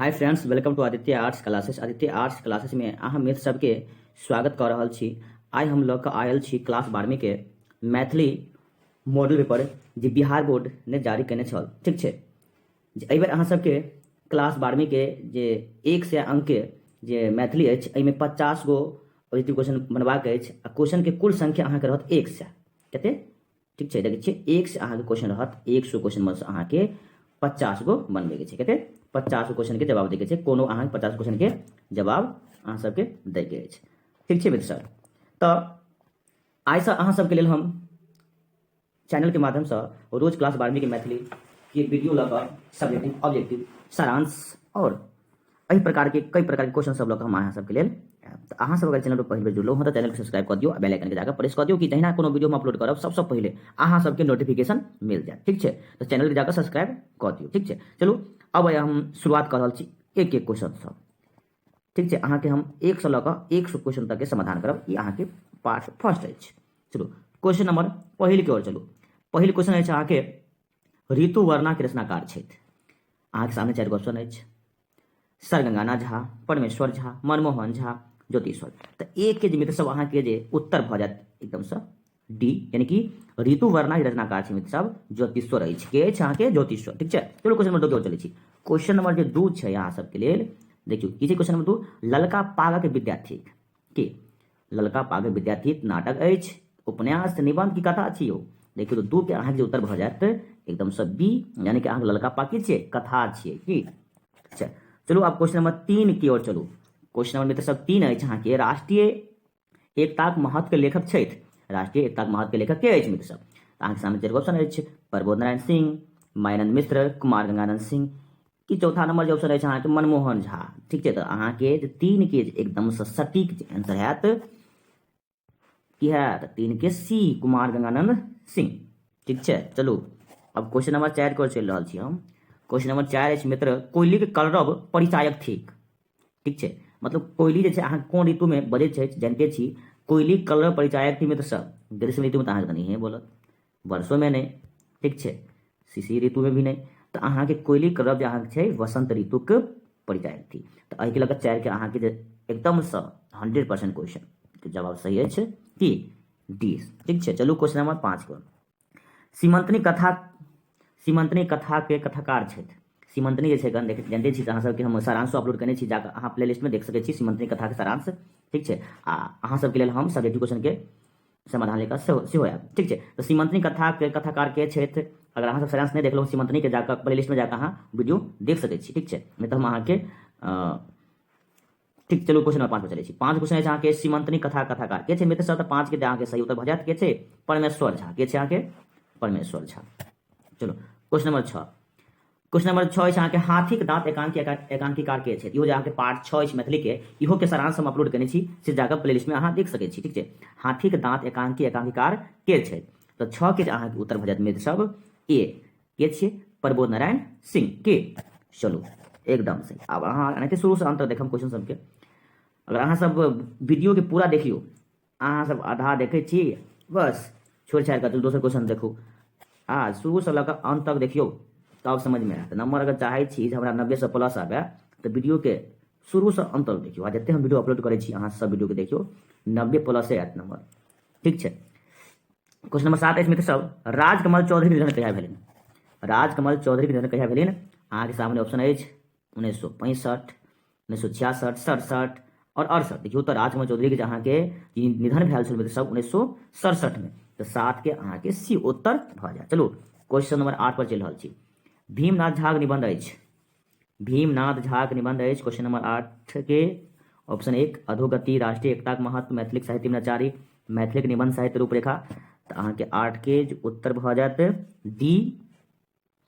Hi friends, welcome to Aditya arts classes. Aditya arts classes में अहाँ मित्र सबके स्वागत कऽ रहल छी। आइ हम लऽ कऽ आयल छी क्लास 12वीं के मैथिली मॉडल पेपर जे बिहार बोर्ड ने जारी केने छल। ठीक छै, जे एहि बेर अहाँ सबके क्लास 12वीं के जे 100 अंक के जे मैथिली अछि एहिमे 50 गो ऑब्जेक्टिव क्वेश्चन बनबाक अछि आ क्वेश्चन के कुल संख्या अहाँके रहत 100। कते? ठीक छै, देखै छियै 100 अहाँके क्वेश्चन रहत, 100 क्वेश्चन में से अहाँके 50 गो बनबैके छै। कते? 50 गो क्वेश्चन के जवाब दैके छै। कोनो अहाँके 50 क्वेश्चन के जवाब अहाँ सबके दैके अछि। ठीक छै मित्र सर, तऽ आइसँ अहाँ सबके लेल हम चैनल के माध्यमसँ रोज क्लास 12वीं के मैथिली के वीडियो लऽ कऽ सब्जेक्टिव, ऑब्जेक्टिव, सारांश और एहि प्रकार के कई प्रकार के क्वेश्चन सब लऽ कऽ हम अहाँ सबके लेल आयब। तऽ अहाँ सब अगर चैनल पर पहिल बेर जुड़लहुँ हँ तऽ चैनल के सब्सक्राइब कऽ दियौ आ बेल आइकन के जाकऽ प्रेस कऽ दियौ कि जहिना कोनो वीडियो हम अपलोड करब सबसँ पहिले अहाँ सबके नोटिफिकेशन मिल जायत। ठीक छै, तऽ चैनल के जाकऽ सब्सक्राइब कऽ दियौ। ठीक छै, चलू अब हम शुरुआत कऽ रहल छी एक एक क्वेश्चन सँ। ठीक छै, अहाँके हम 1 से लऽ कऽ 100 क्वेश्चन तक के समाधान करब। ई अहाँके पार्ट फर्स्ट अछि। चलू क्वेश्चन नंबर पहिल के ओर चलू। पहिल क्वेश्चन अछि अहाँके ऋतु वर्णा के रचनाकार छथि। अहाँके सामने 4 गो ऑप्शन अछि, सर गंगानाथ झा, परमेश्वर झा, मनमोहन झा, ज्योतिश्वर। तऽ एक के जे मित्र सब अहाँके जे उत्तर भऽ जायत एकदमसँ डी, यानी कि ऋतु वर्णा के रचनाकार छै मित्र सब ज्योतिश्वर अछि। के अछि अहाँके? ज्योतिश्वर। ठीक छै, चलू क्वेश्चन नंबर 2 के ओर चलै छी। क्वेश्चन नंबर जे 2 छै अहाँ सबके लेल, देखियौ की छै क्वेश्चन नंबर 2, ललका पागक विद्यार्थी के ललका पागक विद्यार्थी नाटक अछि, उपन्यास, निबंध की कथा छी यौ? देखियौ तऽ 2 के अहाँके जे उत्तर भऽ जायत एकदमसँ बी, यानी कि अहाँके ललका पाग की छियै? कथा छियै। की अच्छा, चलू आब क्वेश्चन नंबर 3 की ओर चलू। क्वेश्चन नंबर मित्र सब 3 अछि अहाँके, राष्ट्रीय एकताक महत्व के लेखक छथि। राष्ट्रीय एकताक महत्व के लेखक के अछि मित्र सब? अहाँके सामने 4 ऑप्शन अछि, प्रबोध नारायण सिंह, मायानंद मिश्र, कुमार गंगानंद सिंह की चौथा नंबर जे ऑप्शन अछि अहाँके मनमोहन झा। ठीक छै, तऽ अहाँके जे 3 के एकदमसँ सटीक जे आंसर हैत की हैत? 3 के सी, कुमार गंगानंद सिंह। ठीक छै, चलू अब क्वेश्चन नंबर 4 के ओर चलि रहल छी हम। क्वेश्चन नंबर 4 अछि मित्र, कोयलीक कलरव परिचायक थिक। ठीक छै, मतलब कोयली जे छै अहाँ कोन ऋतुमे बजैत छै जानते छी, कोयली कलरव परिचायक थिक मित्र सब। ग्रीष्म ऋतुमे तऽ अहाँके नहिए बोलत, वर्षोमे नहि, ठीक छै, शिशिर ऋतुमे भी नहि, तऽ अहाँके कोयली कलरव जे अहाँके छै वसंत ऋतुक परिचायक थिक। तऽ एहिके लऽ कऽ 4 के अहाँके जे एकदमसँ 100% क्वेश्चन के जवाब सही अछि की डी। ठीक छै, चलू क्वेश्चन नंबर 5 के। सीमंतनी कथा, सीमंतनी कथा के कथाकार छथि। सीमंतनी जे छै जानते छी अहाँ सबके हम सारांशो अपलोड केने छी, जाकऽ अहाँ प्लेलिस्ट में देख सकै छी सीमंतनी कथा के सारांश। ठीक छै, आ अहाँ सबके लेल हम सब्जेक्टिव क्वेश्चन के समाधान लेकर सेहो आयब। ठीक छै, तऽ सीमंतनी कथा के कथाकार के छथि, अगर अहाँ सब सारांश नहि देखलहुँ सीमंतनी के, जाकऽ प्लेलिस्ट में जाकऽ अहाँ वीडियो देख सकै छी। ठीक छै, नहि तऽ हम अहाँके ठीक, चलू क्वेश्चन नंबर 5 पर चलै छी। 5 क्वेश्चन अछि अहाँके, सीमंतनी कथा कथाकार के छै मित्र सब? तऽ 5 के अहाँके सही उत्तर भऽ जायत के छै? परमेश्वर झा। के छै अहाँके? परमेश्वर झा। चलो क्वेश्चन नंबर 6। क्वेश्चन नंबर 6 अछि अहाँके, हाथीक दाँत एकांकी एकांकीकार के छै? इहो जे अहाँके पार्ट 6 अछि मैथिली के, इहो के सारांश हम अपलोड केने छी, से जाकऽ प्लेलिस्ट में अहाँ देख सकै छी। ठीक छै, हाथीक दाँत एकांकी एकांकीकार के छै? तऽ 6 के जे अहाँके उत्तर भऽ जायत मित्र सब ए, के छियै? प्रबोध नारायण सिंह के। चलू एकदम सही। आब अहाँ एनाहिते शुरूसँ अंत तक देखब क्वेश्चन सबके। अगर अहाँ सब वीडियो के पूरा देखियौ, अहाँ सब आधा देखै छी बस छोड़ि छाड़ि कऽ चलू दोसर क्वेश्चन देखू, आ शुरूसँ लऽ कऽ अंत तक देखियौ तब समझमे आयत। नंबर अगर चाहै छी जे हमरा 90 प्लस आबय तऽ वीडियोके शुरूसँ अंत तक देखियौ, आ जते हम वीडियो अपलोड करै छी अहाँ सब वीडियोके देखियौ, 90 प्लसे आयत नंबर। ठीक छै, क्वेश्चन नंबर 7 अछि मित्र सब, राजकमल चौधरी के निधन कहिया भेलनि? राजकमल चौधरी के निधन कहिया भेलनि? अहाँके सामने ऑप्शन अछि 1965, 1966, 67 और 68। देखियौ तऽ राजकमल चौधरी के अहाँके निधन भेल छल मित्र सब 1967 में, तऽ 7 के अहाँके सी उत्तर भऽ जायत। चलू क्वेश्चन नंबर 8 पर चलि रहल छी। भीमनाथ झाक निबंध अछि, भीमनाथ झाक निबंध अछि क्वेश्चन नंबर 8 के ऑप्शन 1, अधोगति, राष्ट्रीय एकताक महत्व, मैथिलीक साहित्य नचारी, मैथिलीक निबंध साहित्य रूपरेखा। तऽ अहाँके 8 के उत्तर भऽ जायत डी,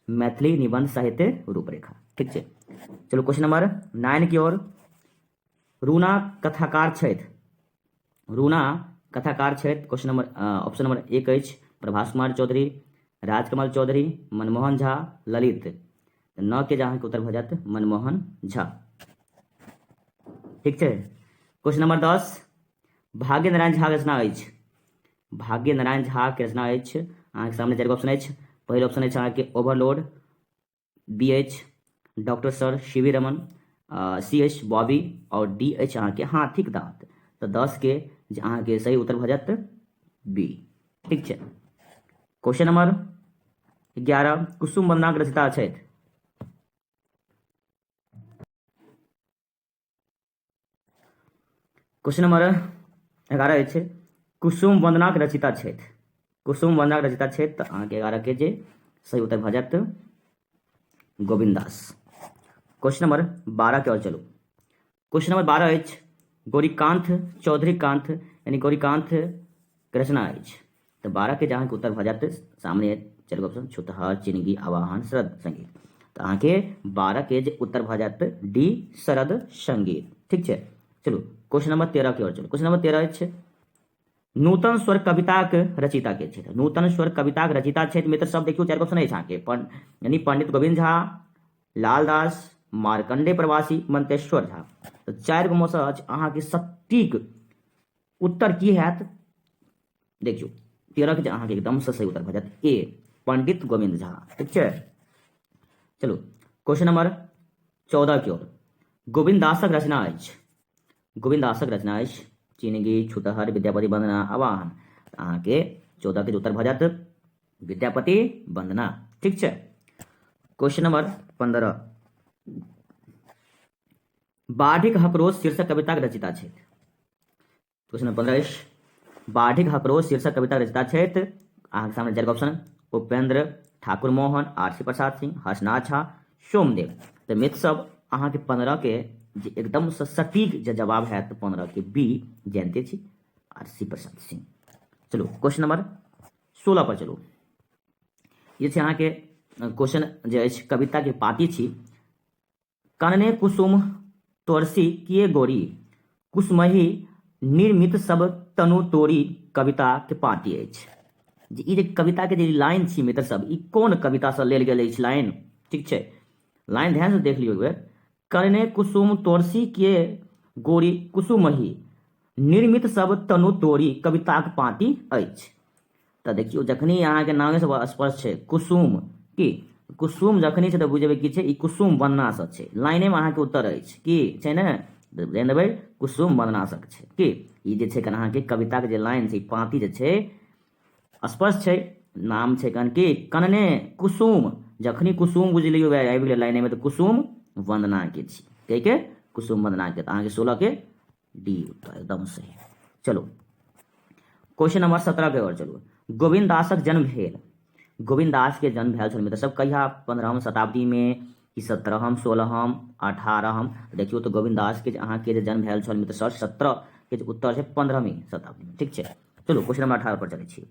मैथिली निबंध साहित्य रूपरेखा। ठीक छै, चलू क्वेश्चन नंबर 9 की ओर। रूना कथाकार छथि, रूना कथाकार छथि। क्वेश्चन नंबर ऑप्शन नंबर 1 अछि प्रभास कुमार चौधरी, राजकमल चौधरी, मनमोहन झा, ललित। 9 के जे अहाँके उत्तर भऽ जायत मनमोहन झा। ठीक छै, क्वेश्चन नंबर 10, भाग्य नारायण झा रचना अछि। भाग्य नारायण झा के रचना अछि। अहाँके सामने 4 ऑप्शन अछि। पहिल ऑप्शन अछि अहाँके ओवरलोड, बी अछि doctor sir C V Raman, C अछि बॉबी आओर डी अछि अहाँके हाथीक दाँत। तऽ 10 के जे अहाँके सही उत्तर भऽ जायत बी। ठीक छै। क्वेश्चन नंबर 11, कुसुम वंदनाक रचयिता छथि। क्वेश्चन नंबर 11 अछि, कुसुम वंदनाक रचयिता छथि। कुसुम वंदनाक रचयिता छथि, तऽ अहाँके 11 के जे सही उत्तर भऽ जायत गोविन्द दास। क्वेश्चन नंबर 12 के ओर चलू। क्वेश्चन नंबर 12 अछि, गौरीकांत चौधरीकांत यानी गौरीकांत के रचना अछि। तऽ 12 के जे अहाँके उत्तर भऽ जायत सामने चारि गो ऑप्शन, छुतहर, चिनगी, आवाहन, शरद संगीत। तऽ अहाँके 12 के जे उत्तर भऽ जायत डी, शरद संगीत। ठीक छै। चलू क्वेश्चन नंबर 13 के ओर चलू। क्वेश्चन नंबर 13 अछि, नूतन स्वर कविताक रचयिता के छथि? नूतन स्वर कविताक रचयिता छथि मित्र सब, देखियौ चारि ऑप्शन अछि अहाँके, यानी पंडित गोविंद झा, लालदास, मार्कंडे प्रवासी, मंतेश्वर झा। तऽ चारि गो मे सँ अछि अहाँके सटीक उत्तर की हैत? देखियौ 13 के जे अहाँके एकदम से सही उत्तर भऽ जायत ए, पंडित गोविंद झा। ठीक छै। चलू क्वेश्चन नंबर 14 के ओर। गोविंद दासक रचना अछि। गोविंद दासक रचना अछि चिनगी, छुतहर, विद्यापति वंदना, आवाहन। अहाँके 14 के उत्तर भऽ जायत विद्यापति वंदना। ठीक छै। क्वेश्चन नंबर 15, बाढ़िक हकरोश शीर्षक कविताक रचयिता छथि। क्वेश्चन नंबर 15 अछि, बाढ़िक हकरोश शीर्षक कविताक रचयिता छथि। अहाँके सामने चारि ऑप्शन, उपेंद्र ठाकुर मोहन, आरसी प्रसाद सिंह, हर्षनाथ झा, सोमदेव। तऽ मित्र सब अहाँके 15 के जे एकदम से सटीक जे जवाब हैत 15 के बी, जानते छी, आरसी प्रसाद सिंह। चलू क्वेश्चन नंबर 16 पर चलू। ये छै अहाँके क्वेश्चन जे अछि कविता के पाती छी। कनने कुसुम तोरसी किए गोरी, कुसुमहि निर्मित सब तनु तोरी कविता के पाती अछि। जे ई जे कविता के जे लाइन छी मित्र सब, ई कोन कविता से लेल गेल अछि लाइन? ठीक छै, लाइन ध्यान से देख लियौ एक बेर। कनने कुसुम तोरसी किए गोरी, कुसुमहि निर्मित सब तनु तोरी कविताक पाती अछि। तऽ देखियौ जखनी अहाँके नामे से स्पष्ट छै कुसुम, की कुसुम जखनी छै तऽ बुझेबै की छै, ई कुसुम वंदना छै। लाइने मे अहाँके उत्तर अछि की छै ने, ध्यान देबै कुसुम वंदना छै की। ई जे छै अहाँके कविता के जे लाइन छै, पाँति जे छै स्पष्ट छै, नाम छै कन की कनने कुसुम। जखनी कुसुम बुझि लियौ आबि गेलै लाइने मे तऽ कुसुम वंदना के छी, के के कुसुम वंदना के। तऽ अहाँके 16 के डी उत्तर एकदम सही। चलू क्वेश्चन नंबर 17 के ओर चलू। गोविंद दासक जन्म भेल। गोविंद दास के जन्म भेल छल मित्र सब कहिया? 15वीं शताब्दी में कि 17वीं, 16वीं, 18वीं? देखियौ तऽ गोविंद दास के अहाँके जे जन्म भेल छल मित्र सब 17 के उत्तर छै 15वीं शताब्दी में। ठीक छै, चलू क्वेश्चन नंबर 18 पर चलै छी।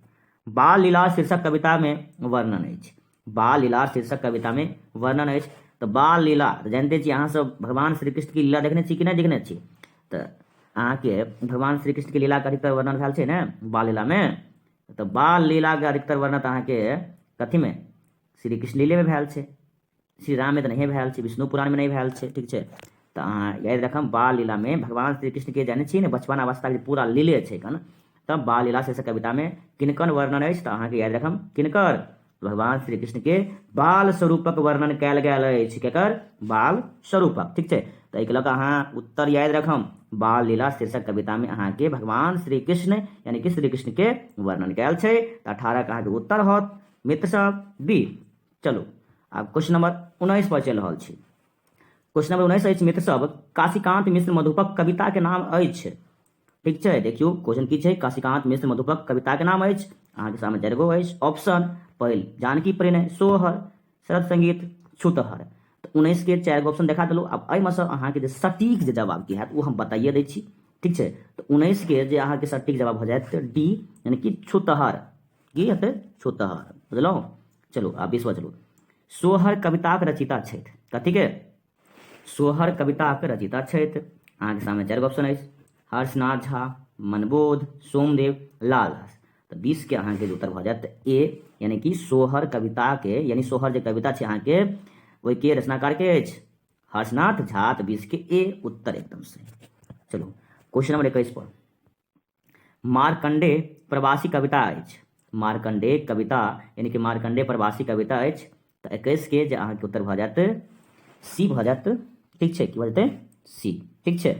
बाल लीला शीर्षक कविता में वर्णन अछि। बाल लीला शीर्षक कविता में वर्णन अछि। तऽ बाल लीला तऽ जानते छी अहाँ सब, भगवान श्री कृष्ण के लीला देखने छी कि नहि देखने छी? तऽ अहाँके भगवान श्री कृष्ण के लीला के अधिकतर वर्णन भेल छै ने बाल लीला में। तऽ बाल लीला के अधिकतर वर्णन तऽ अहाँके कथी में? श्री कृष्ण लीले में भेल छै, श्री राम में तऽ नहिए भेल छै, विष्णु पुराण में नहि भेल छै। ठीक छै, तऽ अहाँ याद रखम बाल लीला में भगवान श्री कृष्ण के जानै छियै ने बचपन अवस्था के पूरा लीले छै कन। तब बाल लीला शीर्षक कविता में किनकर वर्णन अछि? तऽ अहाँके याद रखम किनकर? भगवान श्री कृष्ण के बाल स्वरूपक वर्णन कयल गेल अछि। केकर? बाल स्वरूपक। ठीक छै, तऽ एहिके लऽ कऽ अहाँ उत्तर याद रखम बाल लीला शीर्षक कविता में अहाँके भगवान श्री कृष्ण यानी कि श्री कृष्ण के वर्णन कयल छै। तऽ 18 के अहाँके उत्तर होत मित्र सब बी। चलू आब क्वेश्चन नंबर 19 पर चलि रहल छी। क्वेश्चन नंबर 19 अछि मित्र सब, काशीकांत मिश्र मधुपक कविता के नाम अछि। ठीक छै, देखियौ क्वेश्चन की छै, काशीकांत मिश्र मधुपक कविता के नाम अछि। अहाँके सामने चारि गो अछि ऑप्शन, पहिल जानकी परिणय, सोहर, शरद संगीत, छुतहर। तऽ 19 के चारि गो ऑप्शन देखा देलहुँ। आब एहिमे सँ अहाँके जे सटीक जे जवाब की हैत ओ हम बताइए दै छी। ठीक छै, तऽ 19 के जे अहाँके सटीक जवाब भऽ जायत डी यानी कि छुतहर। की हेतै? छुतहर। बुझलहुँ? चलू आब 20 चलू। सोहर कविताक रचयिता छथि। कथी के? सोहर कविताक रचयिता छथि। अहाँके सामने चारि गो ऑप्शन अछि, हर्षनाथ झा, मनबोध, सोमदेव, लालदास। तऽ 20 के अहाँके जे उत्तर भऽ जायत ए यानी कि सोहर कविता के, यानी सोहर जे कविता छै अहाँके ओहिके रचनाकार के अछि हर्षनाथ झा। तऽ 20 के ए उत्तर एकदम सही। चलू क्वेश्चन नंबर 21 पर। मार्कंडे प्रवासी कविता अछि। मार्कंडे कविता यानी कि मार्कंडे प्रवासी कविता अछि। तऽ 21 के जे अहाँके उत्तर भऽ जायत सी भऽ जायत ठीक छै, की भऽ जेतै? सी। ठीक छै,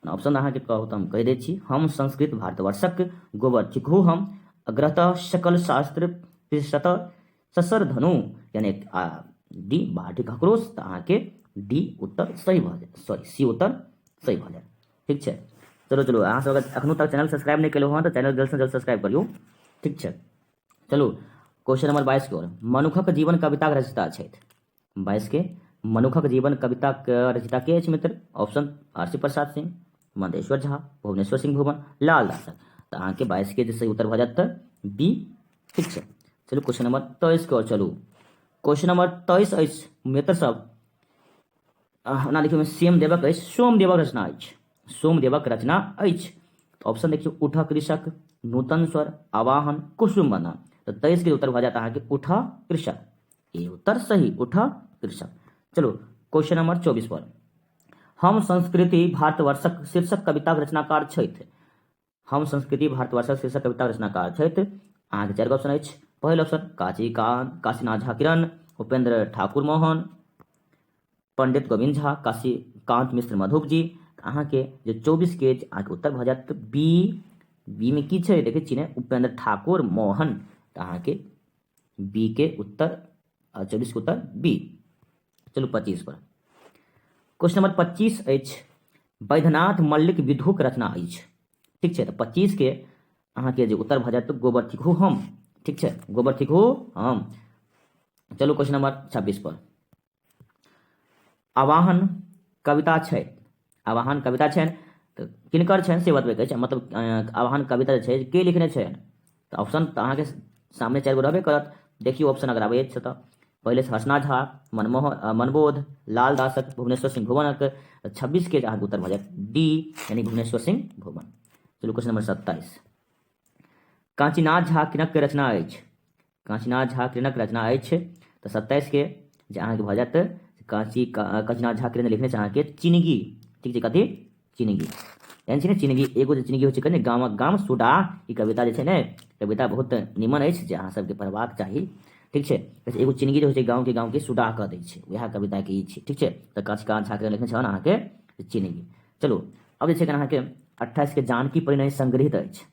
ऑप्शन अहाँके कहू तऽ हम कहि दै छी। हम संस्कृत भारतवर्षक गोबर थिकहु हम, अग्रतः सकल शास्त्र पृष्ठतः ससर धनु, यानी डी बाढ़िक आक्रोश। तऽ अहाँके डी उत्तर सही भऽ जायत, सॉरी, सी उत्तर सही भऽ जायत। ठीक छै, चलू चलू, अहाँ सब अगर एखनो तक चैनल सब्सक्राइब नहि केलहुँ हँ तऽ चैनल जल्दसँ जल्द सब्सक्राइब करियौ। ठीक छै, चलू क्वेश्चन नंबर 22 के ओर। मनुखक जीवन कविताक रचयिता छथि। 22 के मनुखक जीवन कविताक रचयिता के अछि मित्र? Option R C Prasad Singh, Mandeshwar Jha, Bhubaneswar Singh Bhuvan, Lal दासक। तऽ अहाँके 22 के जे सही उत्तर भऽ जायत बी। ठीक छै, चलू क्वेश्चन नंबर 23 के ओर चलू। क्वेश्चन नंबर 23 अछि मित्र सब, ओना देखियौ सोमदेवक अछि, सोमदेवक रचना अछि, सोमदेवक रचना अछि। ऑप्शन देखियौ, उठ कृषक, नूतन स्वर, आवाहन, कुसुम बना। तऽ 23 के उत्तर भऽ जायत अहाँके उठ कृषक, ए उत्तर सही, उठ कृषक। चलू क्वेश्चन नंबर 24 पर। हम संस्कृति भारतवर्षक शीर्षक कविताक रचनाकार छथि। हम संस्कृति भारतवर्षक शीर्षक कविताक रचनाकार छथि। अहाँके चारि गो ऑप्शन अछि। पहिल ऑप्शन काशीकांत काशीनाथ झा किरण, उपेंद्र ठाकुर मोहन, पंडित गोविंद झा, काशीकांत मिश्र मधुप जी। अहाँके जे 24 के अहाँके उत्तर भऽ जायत बी। बी में की छै देखै छी ने, उपेंद्र ठाकुर मोहन। तऽ अहाँके बी के उत्तर, 24 के उत्तर बी। चलू 25 पर। क्वेश्चन नंबर 25 अछि, वैद्यनाथ मल्लिक विधुक रचना अछि। ठीक छै, तऽ 25 के अहाँके जे उत्तर भऽ जायत गोबर थिकहु हम। ठीक छै, गोबर थिकहु हम। चलू क्वेश्चन नंबर 26 पर। आवाहन कविता छै, आवाहन कविता छनि तऽ किनकर छनि से बतबैके अछि। मतलब आवाहन कविता जे छै के लिखने छै? तऽ ऑप्शन तऽ अहाँके सामने चारि गो रहबे करत। देखियौ ऑप्शन अगर आबै अछि तऽ पहिले हर्षनाथ झा, मनमोहन मनबोध, लाल दासक, भुवनेश्वर सिंह भुवनक। 26 के अहाँके उत्तर भऽ जायत डी, यानी भुवनेश्वर सिंह भुवन। चलू क्वेश्चन नंबर 27। कांचीनाथ झा किनक के रचना अछि? कांचीनाथ झा किरणक रचना अछि। तऽ 27 के जे अहाँके भऽ जायत कांची कांचीनाथ झा किरण लिखने छै अहाँके चिनगी। ठीक छै, कथी? चिनगी। एहन छै ने चिनगी, एगो जे चिनगी होइ छै कने गामक गाम सुडा, ई कविता जे छै ने, कविता बहुत निमन अछि जे अहाँ सबके पढ़बाक चाही। ठीक छै, एगो चिनगी जे होइ छै गाँवके गाँवके सुडा कऽ दै छै, वएह कविताके ई छै। ठीक छै, तऽ कांचीनाथ झा किरण लिखने छनि अहाँके चिनगी। चलू अब जे छै अहाँके 28 के जानकी परिणय संग्रहित अछि।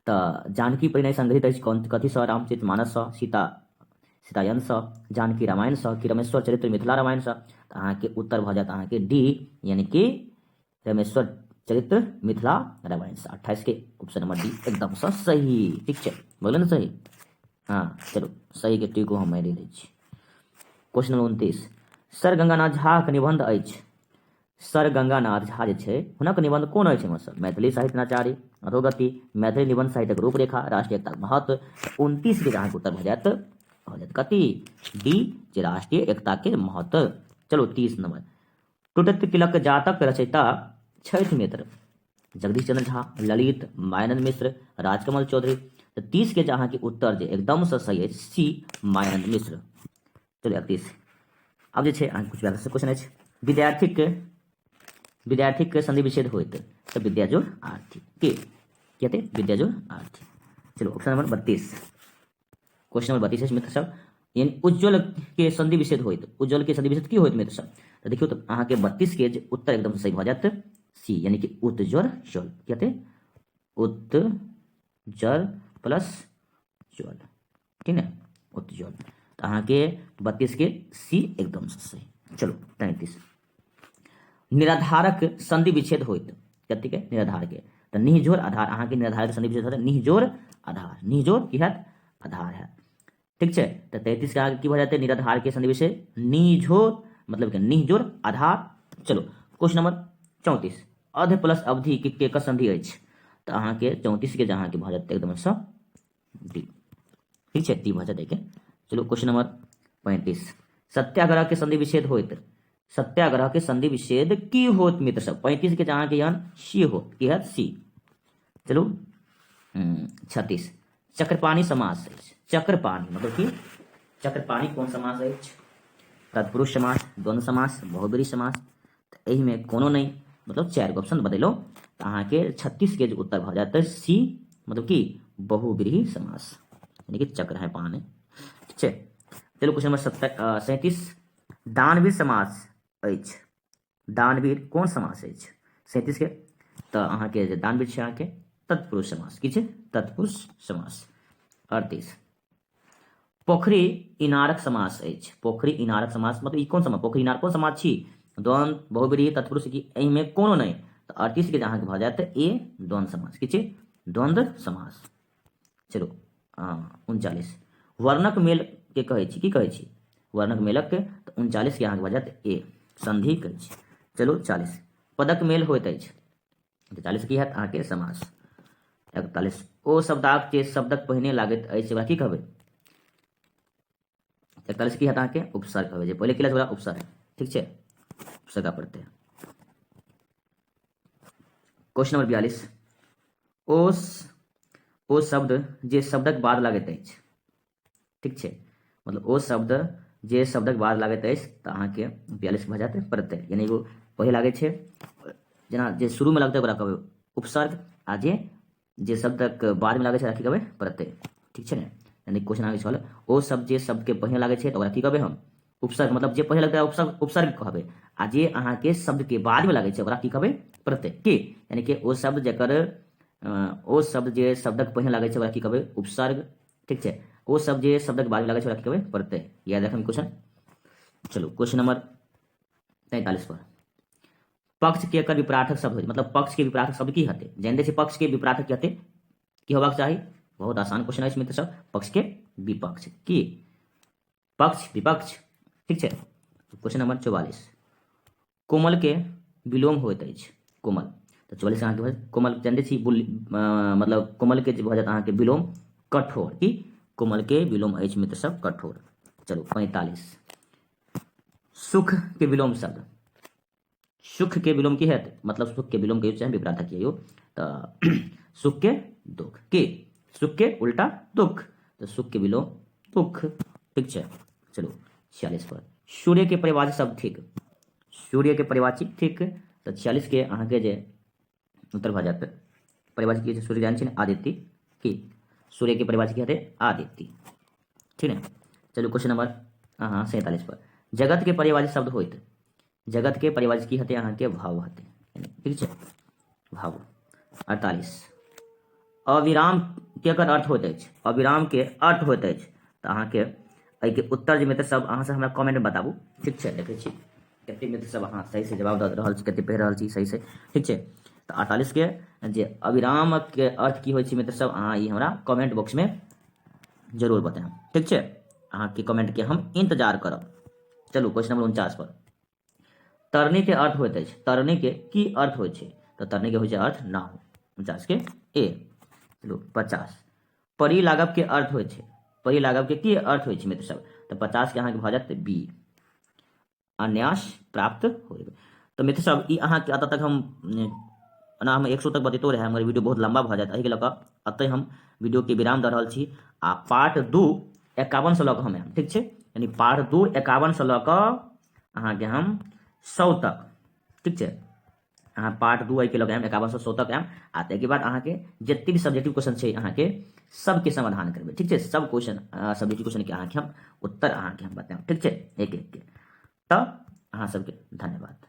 तऽ जानकी परिणय संग्रहित अछि कोन कथीसँ? रामचरित मानससँ, सीता सीतायनसँ, जानकी रामायणसँ कि रमेश्वर चरित्र मिथिला रामायणसँ? तऽ अहाँके उत्तर भऽ जायत अहाँके डी, यानी कि रमेश्वर चरित्र मिथिला रामायणसँ। 28 के ऑप्शन नंबर डी एकदमसँ सही। ठीक छै, बोले ने सही? हँ, चलू सही के टीको हम मारि दै छी। क्वेश्चन नंबर 29, सर गंगानाथ झाक निबंध अछि। सर गंगानाथ झा जे छै हुनक निबंध कोन अछि? एहिमे मैथिली साहित्य नाचारी, अधोगति, मैथिली निबंध साहित्यक रूपरेखा, राष्ट्रीय एकताक महत्व। 29 के अहाँके उत्तर भऽ जायत, भऽ जायत कथी? डी, जे राष्ट्रीय एकता के महत्व। चलू 30 नंबर। टूटत तिलक जातक रचयिता छथि मित्र। जगदीश चंद्र झा, ललित, मायानंद मिश्र, राजकमल चौधरी। तऽ 30 के जे अहाँके उत्तर जे एकदमसँ सही अछि सी, मायानंद मिश्र। चलू 31। आब जे छै अहाँके किछु व्याकरण क्वेश्चन अछि। विद्यार्थीक विद्यार्थीक संधि विच्छेद होइत तऽ विद्या जोड़ आर्थिक के की हेतै? विद्या जोड़ आर्थिक। चलू ऑप्शन नंबर 32। क्वेश्चन नंबर 32 अछि मित्र सब, यानी उज्ज्वल के संधि विच्छेद होइत, उज्ज्वल के संधि विच्छेद की होइत मित्र सब? तऽ देखियौ, तऽ अहाँके 32 के जे उत्तर एकदम सही भऽ जायत सी, यानी कि उत्ज्वर ज्वल। की हेतै? उत्जर प्लस ज्वल। ठीक ने, उत्ज्वल। तऽ अहाँके 32 के सी एकदम सही। चलू 33। निराधारक संधि विच्छेद होइत कथी के? निराधार के तऽ निहजोर आधार। अहाँके निराधार के संधि विच्छेद होत निहजोर आधार। निहजोर की हैत? आधार हैत। ठीक छै, तऽ 33 के अहाँके की भऽ जेतै? निराधार के संधि विच्छेद निजोर, मतलब कि निहजोर आधार। चलो क्वेश्चन नंबर 34। अध प्लस अवधि के के संधि अछि? तऽ अहाँके 34 के जे अहाँके भऽ जेतै एकदमसँ डी। ठीक छै, डी भऽ जेतै के। चलू क्वेश्चन नंबर 35। सत्याग्रह के संधि विच्छेद होइत, सत्याग्रह के संधि विच्छेद की होत मित्र सब? 35 के अहाँके यहन सी होत। की हैत? सी। चलू 36। चक्रपाणि समास अछि। चक्रपाणि मतलब कि चक्रपाणि कोन समास अछि? तत्पुरुष समास, द्वंद्व समास, बहुब्रीहि समास, तऽ एहिमे कोनो नहि। मतलब चारि गो ऑप्शन बदलौ तऽ अहाँके 36 के जे उत्तर भऽ जायत सी, मतलब कि बहुब्रीहि समास, यानी कि चक्र है पानी। ठीक छै, चलू क्वेश्चन नंबर 37। दानवीर समास अछि? दानवीर कोन समास अछि? 37 के तऽ अहाँके जे दानवीर छै अहाँके तत्पुरुष समास। की छै? तत्पुरुष समास। 38, पोखरि इनारक समास अछि। पोखरि इनारक समास मतलब ई कोन समास? पोखरि इनार कोन समास छी? द्वंद्व, बहुव्रीहि, तत्पुरुष की एहिमे कोनो नहि? तऽ 38 के अहाँके भऽ जायत ए, द्वंद्व समास। की छै? द्वंद्व समास। चलू 39, वर्णक मेल के कहै छी? की कहै छी वर्णक मेलक के? तऽ 39 के अहाँके भऽ जायत ए, संधि कहै छी। चलू 40, पदक मेल होइत अछि। तऽ 40 की हैत अहाँके? समास। 41, ओ शब्दार्थ जे शब्दक पहिने लागैत अछि ओकरा की कहबै? 41 की हैत अहाँके? उपसर्ग कहबै। जे पहिले की लागत ओकरा उपसर्ग। ठीक छै, उपसर्ग पड़तै। क्वेश्चन नंबर 42, ओ शब्द जे शब्दक बाद लागैत अछि। ठीक छै, मतलब ओ शब्द जे शब्दक बाद लागैत अछि, तऽ अहाँके 42 भऽ जायत प्रत्यय। यानी एगो पहिले लागै छै, जेना जे शुरूमे लगतै ओकरा कहबै उपसर्ग, आ जे जे शब्दक बादमे लागै छै ओकरा की कहबै? प्रत्यय। ठीक छै ने? यानी क्वेश्चन अहाँके छल, ओ शब्द जे शब्दके पहिने लागै छै तऽ ओकरा की कहबै हम? उपसर्ग। मतलब जे पहिले लगतै उपसर्ग, उपसर्ग कहबै, आ जे अहाँके शब्दके बादमे लागै छै ओकरा की कहबै? प्रत्यय। की यानी कि ओ शब्द जकर ओ शब्द जे शब्दक पहिने लागै छै ओकरा की कहबै? उपसर्ग। ठीक छै, ओ शब्द जे शब्दक बादमे लागै छै ओकरा की कहबै? प्रत्यय। याद राखब क्वेश्चन। चलू क्वेश्चन नंबर 43 पर, पक्ष के एकर विपरार्थक शब्द होइ? मतलब पक्ष के विपरार्थक शब्द की हते? जानि दै छै पक्ष के विपरार्थक की हते, की होबाक चाही? बहुत आसान क्वेश्चन अछि मित्र सब। पक्ष के विपक्ष। की? पक्ष विपक्ष। ठीक छै, क्वेश्चन नंबर 44, कोमल के विलोम होइत अछि। कोमल, तऽ 44 अहाँके कोमल जानि छी, मतलब कोमल के जे भऽ जायत अहाँके विलोम कठोर। की? कोमल के विलोम अछि मित्र सब कठोर। चलू 45, सुख के विलोम शब्द। सुख के विलोम की हैत? मतलब सुख के विलोम कहियो चाहे विपरार्थक कहियो, तऽ सुख के दुख। की? सुख के उल्टा दुख, तऽ सुख के विलोम दुख। ठीक छै, चलू 46 पर, सूर्य के परिवाची शब्द ठीक। सूर्य के परिवाची ठीक, तऽ 46 के अहाँके जे उत्तर भऽ जायत, परिवाची की? सूर्य जान छी ने, आदित्य। की? सूर्य के परिवाची की हेतै? आदित्य। ठीक ने? चलू क्वेश्चन नंबर अहाँ 47 पर, जगत के परिवाची शब्द होइत। जगत के परिवाची की हेतै अहाँके? भाव हेतै। ठीक छै, भाव। 48, अविराम के एकर अर्थ होइत अछि। अविराम के अर्थ होइत अछि, तऽ अहाँके एहिके उत्तर जे मित्र सब अहाँ सब हमरा कमेंट में बताबू। ठीक छै, देखै छी कते मित्र सब अहाँ सही से जवाब दऽ रहल छी, कते पढ़ि रहल छी सही से। ठीक छै, तऽ 48 के जे अविराम के अर्थ की होइ छै मित्र सब, अहाँ ई हमरा कमेंट बॉक्स में जरूर बतायब। ठीक छै, अहाँके कमेंट के हम इंतजार करब। चलू क्वेश्चन नंबर 49 पर, तरनी के अर्थ होइत अछि। तरनी के की अर्थ होइ छै? तऽ तरनी के होइ छै अर्थ नाव। 49 के ए। चलू 50, परी लागब के अर्थ होइ छै। परी लागब के की अर्थ होइ छै मित्र सब? तऽ 50 के अहाँके भऽ जायत बी, अन्यास प्राप्त होय। तऽ मित्र सब, ई अहाँके एतऽ तक हम ओना हम 100 तक बतैतो रहै, मगर वीडियो बहुत लम्बा भऽ जायत, एहिके लऽ कऽ एतहि हम वीडियोके विराम दऽ रहल छी। आ पार्ट 2 51 से लऽ कऽ हम आयब। ठीक छै, यानी पार्ट 2 51 से लऽ कऽ अहाँके हम 100 तक। ठीक छै, अहाँ पार्ट 2 एहिके लऽ कऽ आयब, 51 से 100 तक आयब, आ ताहिके बाद अहाँके जतेक भी सब्जेक्टिव क्वेश्चन छै अहाँके सबके समाधान करबै। ठीक छै, सब क्वेश्चन सब्जेक्टिव क्वेश्चनके अहाँके हम उत्तर अहाँके हम बतायब। ठीक छै, एक एक के। तऽ अहाँ सबके धन्यवाद।